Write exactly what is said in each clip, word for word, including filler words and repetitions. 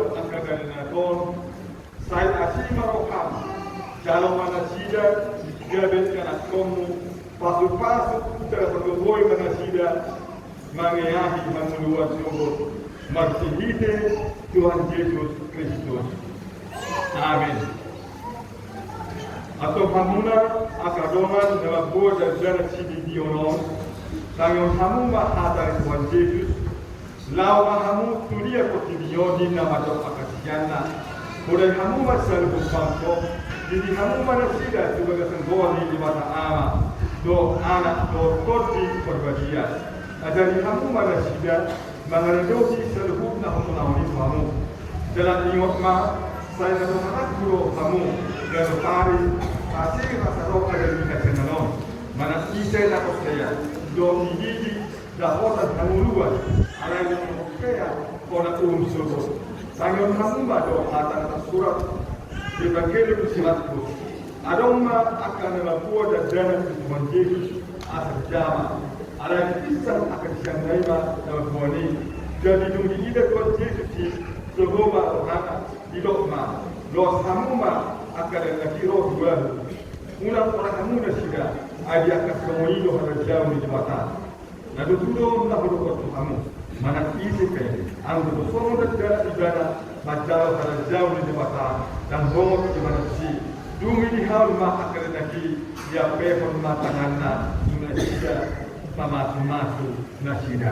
Angka dalanan on, sai asi ma roham, jalo ma nasida gabe ianakkonmu, pasupasu jala pargogoi ma nasida mangeahi hangoluan sogot, marhitehite Tuhan Jesus Kristus. Amen. Antong hamuna angka dongan na mamboan dalanan sididion on, tangihon hamu ma hata ni Tuhan Jesus, laho ma hamu tu dia portibi on, ninna ma jo angka siseanna. Podai hamu ma saluhut bangso, didik hamu ma nasida tu bagasan goar ni Debata Ama dohot Anak dohot Tondi Parbadia. Ajari hamu ma nasida mangadopi saluhut na huboan on tu hamu. Jala ingot ma, sai na so hatangku do hamu, ganup ari, asi rasa roha di hasiangan on. Manang ise na porsea, dohot dididik, dapotan hangoluan, alai na porsea, hona uhum sogot. Tangihon hamu ma do hata na tarsurat di Evangelium si Markus. Adong ma angka na mamboan dalanan tu Tuhan Jesus asa dijama. Alai dipinsang angka siseanna i ma na mamboan i. Jadi dung diida Tuhan Jesus i, sogo ma rohana, didok ma, los hamu ma angka dalanan i ro tu ahu. Unang porang hamu nasida, ai di angka songon i do harajaon ni Debata. Na tutu do na hudok tu hamu, manang ise pe, anggo so songon na didok ibana manjalo harajaon ni Debata, ndang rongot ibana tusi. Dung i dihaul ma angka dalanan i, diampehon ma tanganna tu nasida mamasumasu nasida.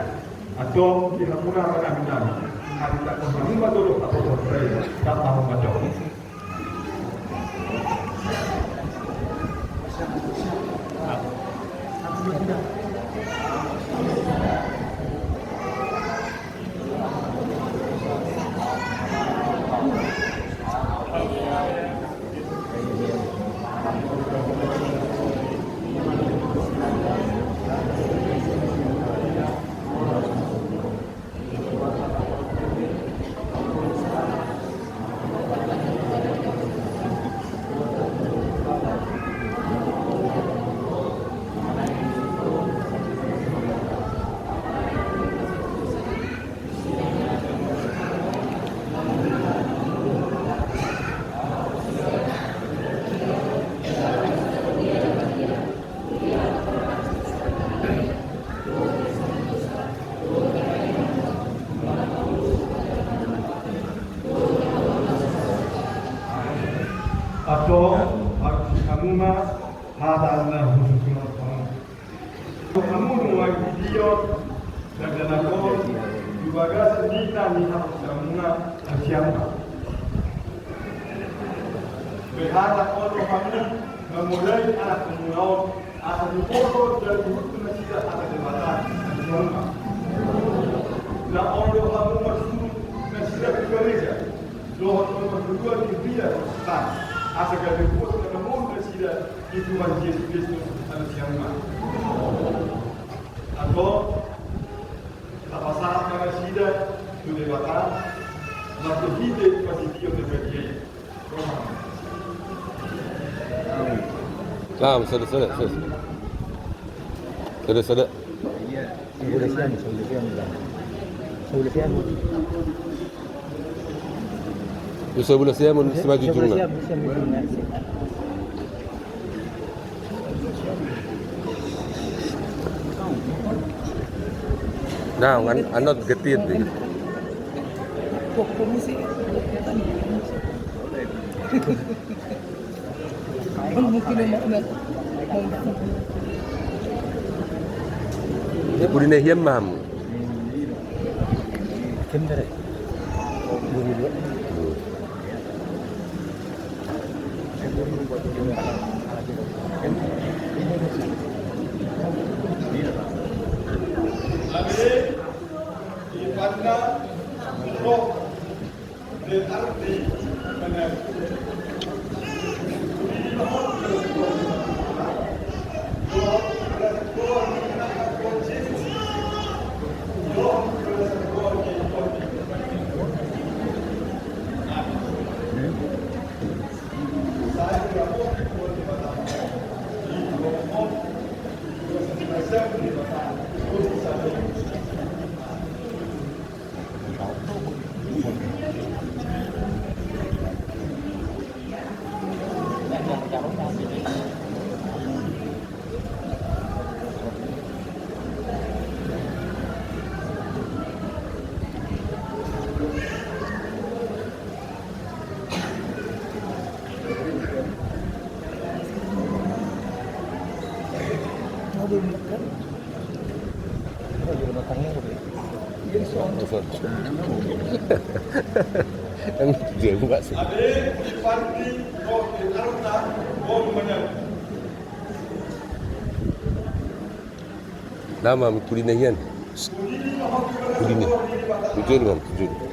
Antong di hamuna ma naminami, aritahon hamu ma jolo haposoan i, tamba hamu ma jolo. Antong, alusi hamu ma hata na husuhut hamu. Hamu nuaeng didion, dalanan on, di bagasan ni na ni haporseaonmuna, alusi hamu ma. Berharap on hamu mamodai anakkonmuna on, asa diboto jala dihuthon nasida hata Debata, alusi hamu ma. Na olo hamu marsuhut nasida tu gareja, dohot marhulua di huria, asa gabe huhut na mamboan nasida di Tuhan Jesus Kristus, alusi hamu ma. Antong, tapasahat ma nasida tu Debata marhitehite pandidion na badia i. Naam, sada, sada, sada. Sada, sada. Sabola sian, sabola sian, Bang. Sabola sian. Sabola sian, sabola sian, sabola sian. Nah, an, anot getit deh. Ini budi nehiam maham. Kan dia buat sih. Nama mi pudina hian. Pudina. Tujuh lima, tujuh.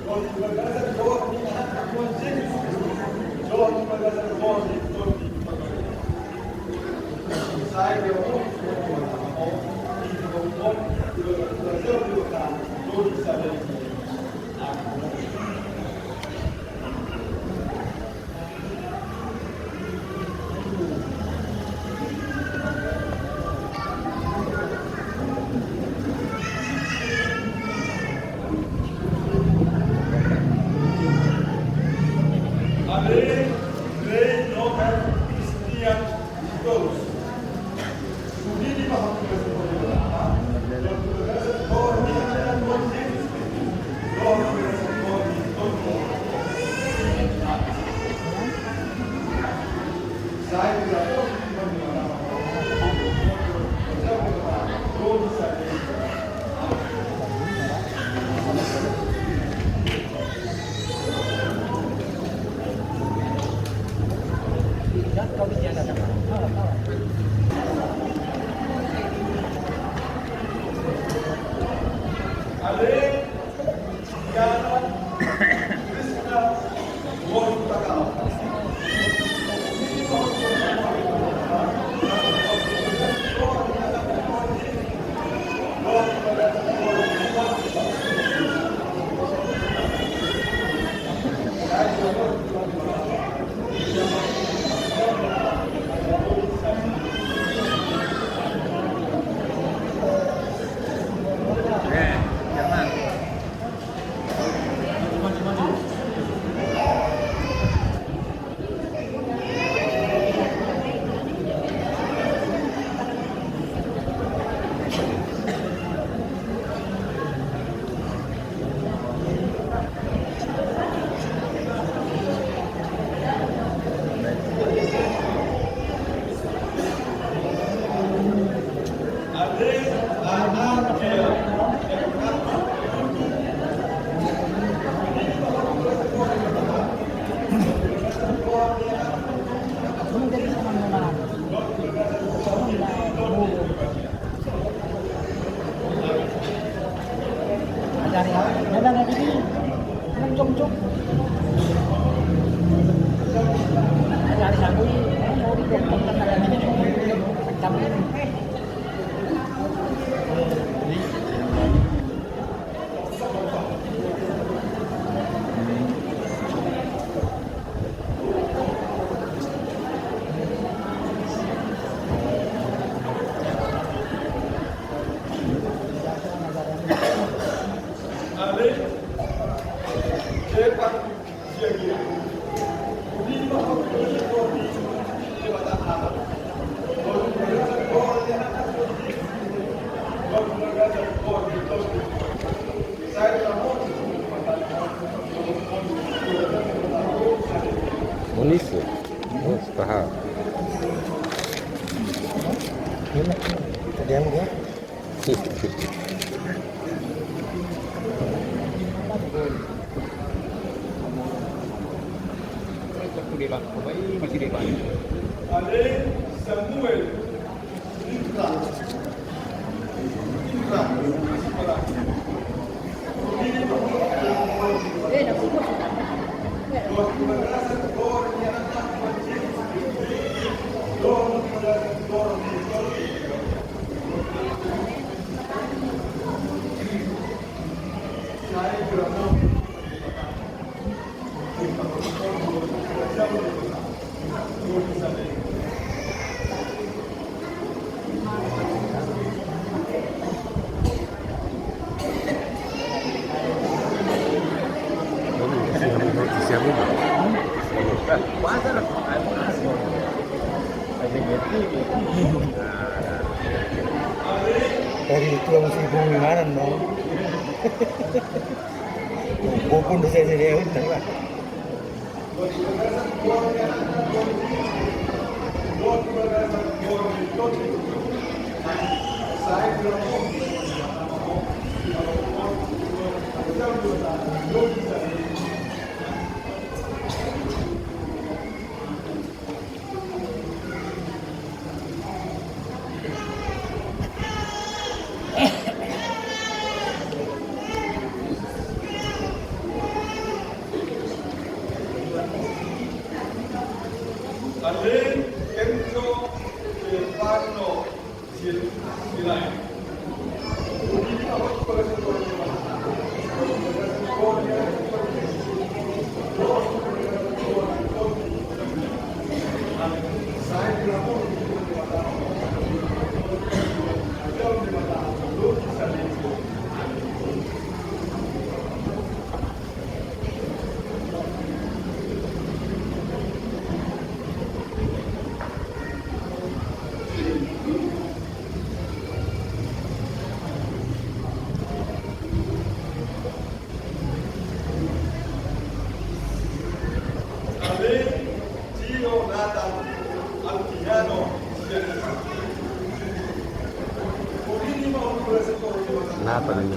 Manis ya? Oh, setahap. Enak. Tadi yang gua. Masih depan. Tadi itu aku sih bingung mana, no. Gue pun udah saya jadi, ya udah lah. Ale, Kenco, Stefano, Natan ini.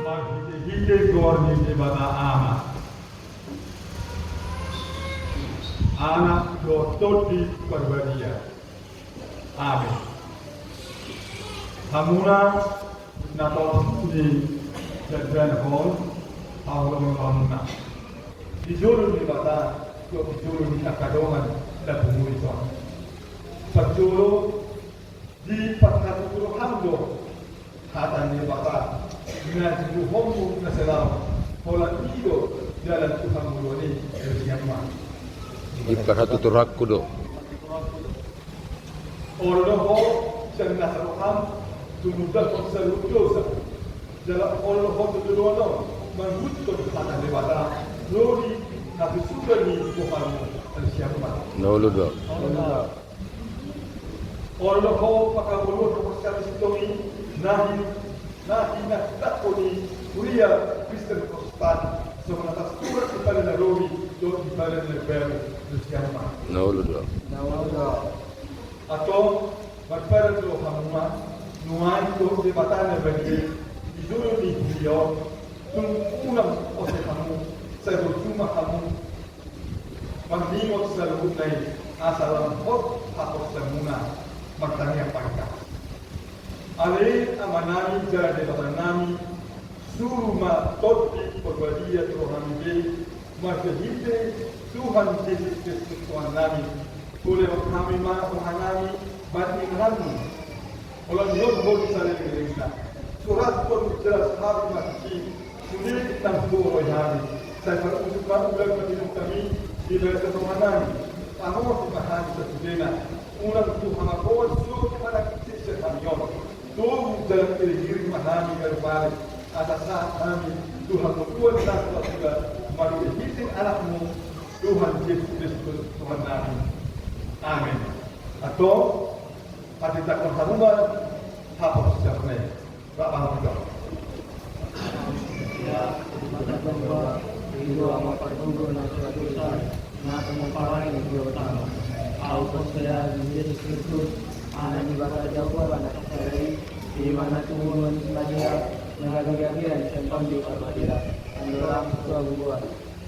Marhitehite goar ni Debata Ama, Anak dohot Tondi Parbadia. Amen. Hamuna na tor ni jadjana hon, haholongon hamuna. Di jolo ni Debata, dohot di jolo ni angka dongan na pungu i son. Parjolo, diparhatuturuhon do hata ni Debata na diboaonmu na salaon, holan i do dalan tu hangoluan i. Diparhatuturuhon. Diparhatuturuhonku do. Olo do ho sian nasa roham tumundalhon saluhut dosa. Jala olo do ho tu joloan on manguthon hata ni Debata, ro di hasusulan ni boaonmu. Olo do. Olo do. Olo do ho pangkaholongan haporseaon ni sintong i, na hi-, na hinatahon ni Huria Kristen Protestan, songon na tarsurat di Padan na Robi dohot di Padan na Imbaru. Lusian ma. Na olo do. Na olo do. Antong, marpadan do hamu ma nuaeng tu Debata na badia, di jolo ni huria on, tung unang ose hamu, sai burju ma hamu, marningot saluhutna i, asa lam hot haporseaonmuna. Martangiang ma hita. Ale Amanami jala Debatanami, suru ma Tondi Parbadia tu rohanami be, marhitehite Tuhan Jesus Kristus Tuhannami, pulehon hami ma rohanami, bahen ingananmu. Holan i on ho di salelenglelengna. Surathon jala sahat ma disi, sude nang huroha hami. Sai parujung ma ulaon na tinadingonami, di bagasan rohanami. Pangosi ma hami sasudena. Unang tu hamagoan so manang ise sian hami on. Togu jala iringiring ma hami gabe pale. Asa sahat hami tu hangoluan na so asula, marhitehite Anakmu, Tuhan Jesus Kristus Tuhannami. Amen. Antong, patitahon hamu ma haporseaon i. Rap ma hita. Ya, mata domba, ido ama parguru na suatu sar, na tumompa i di jolo tano. Au porsea di Jesus Kristus, Anak ni Debata Jahowa na sasada i, i ma na tumurun sian Maria, na gabe gabean sian Tondi Parbadia, andorang so tua bubuan.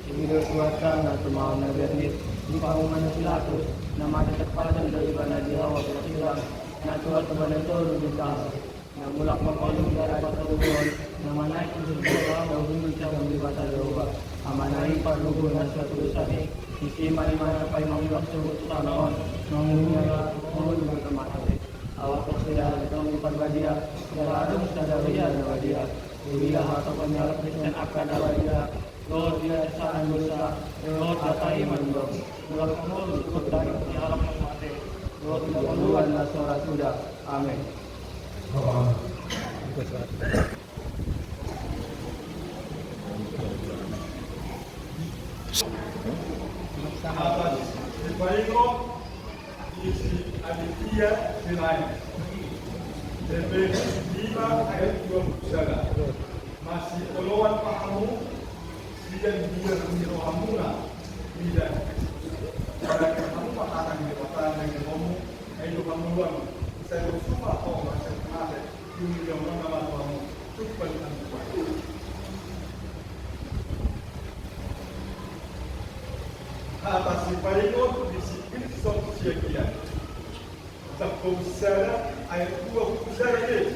Ido Tuhanta na tumangihon na bernit, di parumaen ni Pilatus, na marsipadan do ibana di hawa parsilang, na tua tu bana tolu di tano. Na mulak mangolu di ari patoluhon, Na manaek tu surgo, na umundul sian Debata Jahowa. Amanami parhobas na sadosa i, disi ma imana paima mulak sogot tu tano on, mangulungi halakhon ngolu di bagasan mate. Aut porsea di Tondi Parbadia, jala adong sada huria na badia. Huria hatop ni halak Kristen angka na badia, dohot di hasesahan dosa, dohot di hata i mandok. Mulak ma ngolu tu Debata di halak na mate, dohot di hangoluan na so ra suda. Amen. Atas dipaingot di si Aditya Silaen. Heberu lima ayat dua puluh sada. Masioloan ma hamu sian biar ni rohamuna mida Kristus. Padahi hamu ma hata ni Debata na nilehonmu, ai do hamu luan, sai do suma ho mase mate. Hata sipaingot di si Pilipson siagian. Sampulu sada ayat dua puluh sada i.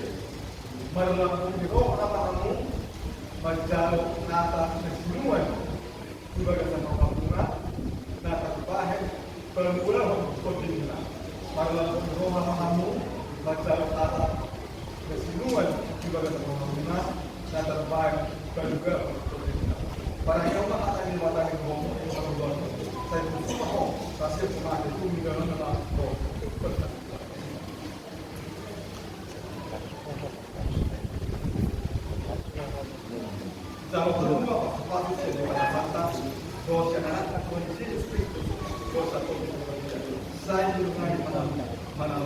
Marlambok ni roha ma hamu manjalo hata na sinuan di bagasan rohamuna, na tarbahen paluahon tondimuna. Marlambok ni roha ma hamu manjalo hata na sinuan di bagasan rohamuna, na tarbahen paluahon tondimuna. Padahi hamu ma hata ni Debata na nilehonmu, ai do hamu luan, sai do suma ho mase mate. Jalo hamu ma pasu-pasu sian Debata Amanta, dohot sian Anakna Tuhan Jesus Kristus, dohot sian Tondi Parbadia. Sai dilehon hamu manang manang